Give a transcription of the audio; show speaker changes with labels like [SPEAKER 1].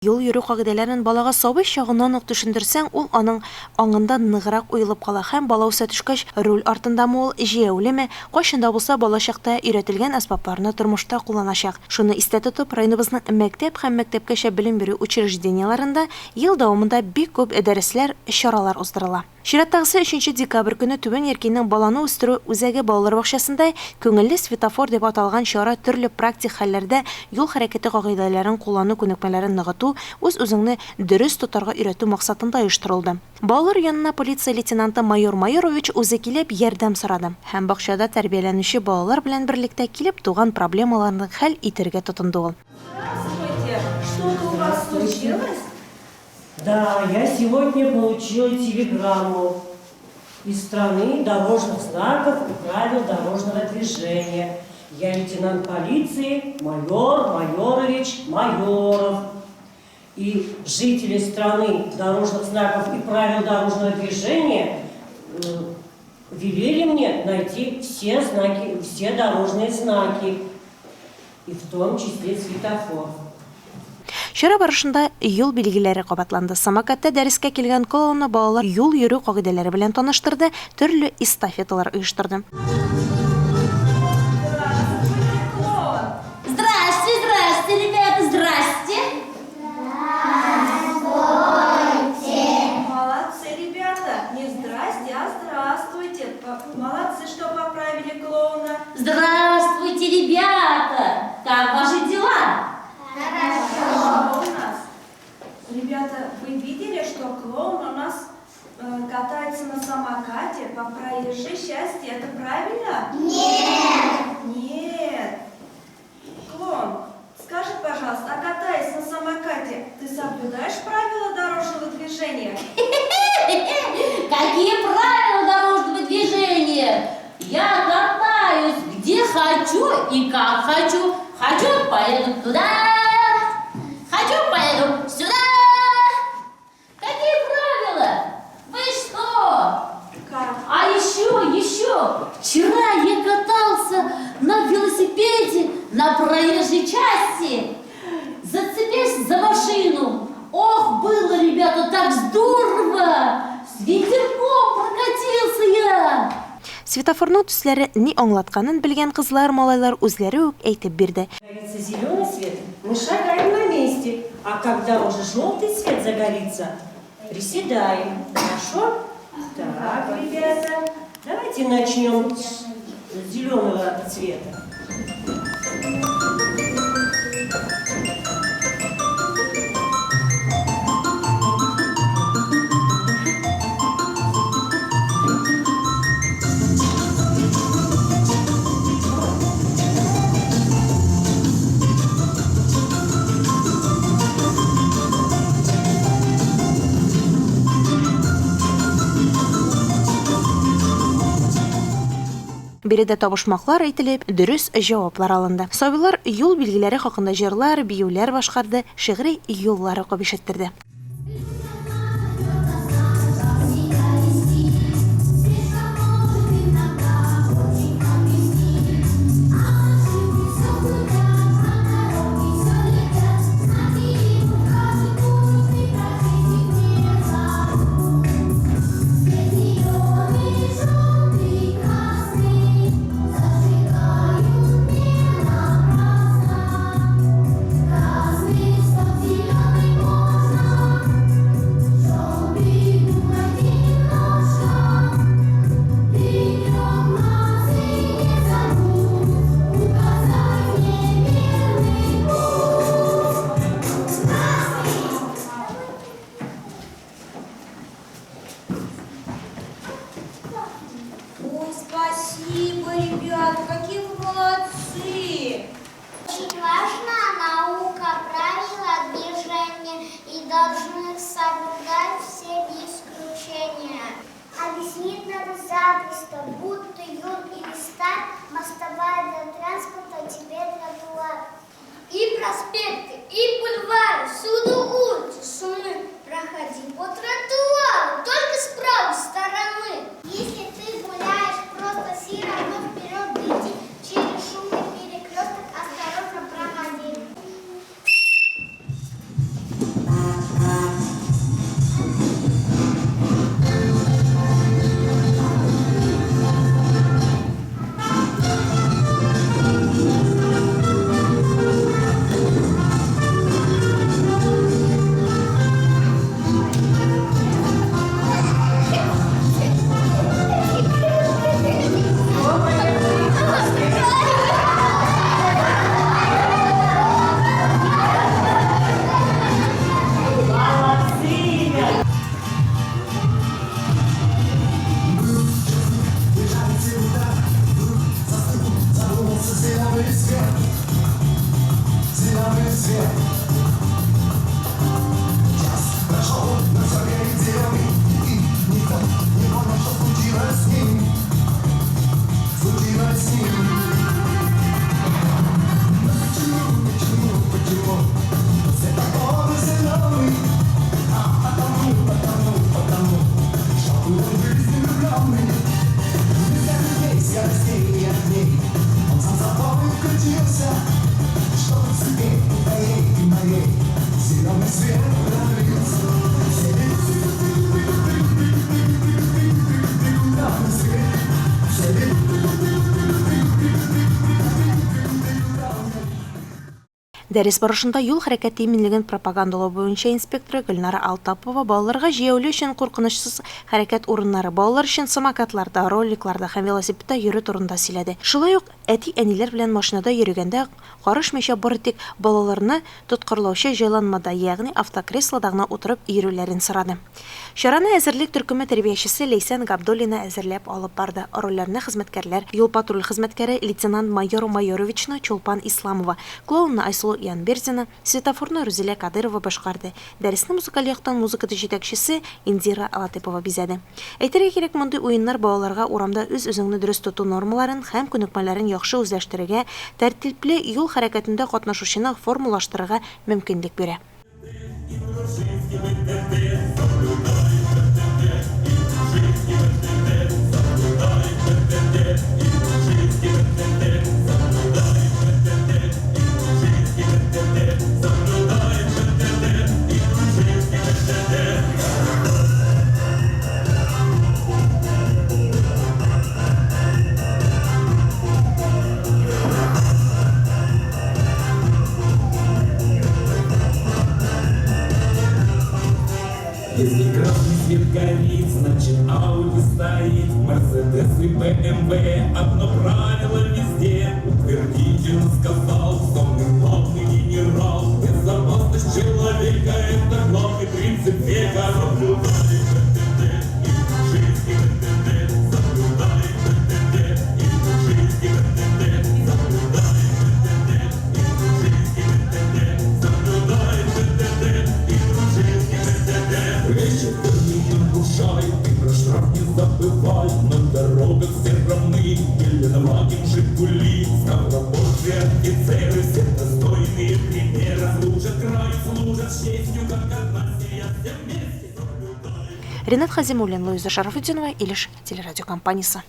[SPEAKER 1] Юл йөрү кагыйдәләрен балага сабый чагыннан ук төшендерсәң, ул аның аңында ныграк уелып кала һәм бала үсә төшкәч, руль артындамы ул, җәяүлеме, кайчан да булса балачакта өйрәтелгән әсбапларны тормышта кулланачак. Шуны истә тотып, районыбызның мәктәп һәм мәктәпкәчә белем бирү учреждениеләрендә ел дәвамында бик күп дәресләр, чаралар уздырыла. Чираттагысы өченче декабрь көне Түбән Яркәйнең баланы үстерү үзәге балалар бакчасында Күңелле светофор дип аталган чара төрле практик хәлләрдә юл хәрәкәте кагыйдәләрен куллану күнекмәләрен ныгыту, үз-үзеңне дөрес тотарга өйрәтү максатында оештырылды. Балалар янына полиция лейтенанты майор Майорович үзе килеп, ярдәм сорады һәм бакчада тәрбияләнүче балалар белән берлектә килеп туган проблемаларны хәл итәргә тотынды ул.
[SPEAKER 2] Здравствуйте! Что-то у вас случилось?
[SPEAKER 3] Да, я сегодня получила телеграмму из страны дорожных знаков и правил дорожного движения. Я лейтенант полиции, майор Майорович Майоров. И жители страны дорожных знаков и правил дорожного движения велели мне найти все знаки, все дорожные знаки, и в том числе светофор.
[SPEAKER 1] Чара барышында юл билгеләре кабатланды. Самокатта дәрескә килгән клоунны балалар юл йөрү кагыйдәләре белән таныштырды, төрле эстафеталар оештырды.
[SPEAKER 2] Здравствуйте, клоун!
[SPEAKER 4] Здрасте, здрасте, ребята, здрасте!
[SPEAKER 2] Здравствуйте! Молодцы, ребята! Не здрасте, а здравствуйте! Молодцы, что поправили клоуна.
[SPEAKER 4] Здравствуйте, ребята! Как ваши дела?
[SPEAKER 2] Хорошо у нас. Ребята, вы видели, что клоун у нас катается на самокате по проезжей части? Это правильно? Нет! Нет! Клоун, скажи, пожалуйста, а катаясь на самокате, ты соблюдаешь правила дорожного движения?
[SPEAKER 4] Какие правила дорожного движения? Я катаюсь где хочу и как хочу. Хочу, поеду туда, хочу, поеду сюда. Какие правила? Вы что?
[SPEAKER 2] Как?
[SPEAKER 4] А еще, еще, вчера я катался на велосипеде на проезжей части. Зацепись за машину. Ох, было, ребята, так здорово! С ветерком прокатился я.
[SPEAKER 1] Светофорның төсләре ни аңлатканын белгән кызлар, малайлар үзләре үк әйтеп бирде.
[SPEAKER 3] Загорится зеленый свет, мы шагаем на месте, а когда уже желтый свет загорится, приседаем. Хорошо? Так, ребята, давайте начнем с зеленого цвета.
[SPEAKER 1] Биредә табышмаклар әйтелеп, дөрес җаваплар алынды. Сабыйлар юл билгеләре хакында җырлар, биюләр башкарды, шигъри юллар укып ишеттерде.
[SPEAKER 5] Ой, спасибо, ребята, какие вы молодцы!
[SPEAKER 6] Очень важна наука правила движения и должны соблюдать все без исключения. Объяснить надо запросто, будто юн или стар, мостовая для транспорта, тебе тротуар. И проспекты, и бульвары, всюду улицы шумны. Проходи по тротуару, только с правой стороны. Если ты гуляешь просто все равно вперед иди, через шумный перекресток осторожно проходи.
[SPEAKER 1] Дәрес барышында юл хәрәкәте иминлеген пропагандалау буенча инспекторы Гөлнара Алтапова балаларга җәяүле өчен куркынычсыз хәрәкәт урыннары, балалар өчен самокатларда, роликларда һәм велосипедта йөрү турында сөйләде. Шулай ук әти-әниләр белән машинада йөрегәндә карышмыйча бары тик балаларны тоткарлаучы җайланмада, ягъни автокреслода гына утырып йөрүләрен сорады. Чараны әзерлек төркеме тәрбиячесе Ләйсән Габдуллина әзерләп алып барды. Рольләрне хезмәткәрләр, юл-патруль хезмәткәре лейтенант майор Майоровичны Чулпан Исламова, клоунны Айсылу Янбердина, светофорны Рузилә Кадырова башкарды. Дәресне музыкаль яктан музыка җитәкчесе Индира Латыпова бизәде. Әйтергә кирәк, мондый уеннар балаларга урамда үз-үзеңне дөрес тоту нормаларын һәм күнекмәләрен яхшы үзләштерергә, тәртипле юл хәрәкәтендә катнашучыны формалаштырырга мөмкинлек бирә.
[SPEAKER 7] Если красный свет горит, значит Ауди стоит, Мерседес и БМВ, одно правило везде. Утвердительно сказал самый главный генерал: безопасность человека — это главный принцип века. Соблюдай ПДД и дружинский ПДД, соблюдай ПДД и дружинский ПДД, соблюдай ПДД и дружинский ПДД, соблюдай ПДД и дружинский ПДД. Речи не нарушай, ты про штраф не забывай, на дорогах все равны, Гелендваген, Жигули, Ставропольцы, офицеры, все достойные примера, служат краю, служат честью, как одна семья, все вместе соблюдай.
[SPEAKER 1] Ринат Хазимуллин, Луиза Шарафутдинова, Илеш телерадиокомпаниясе.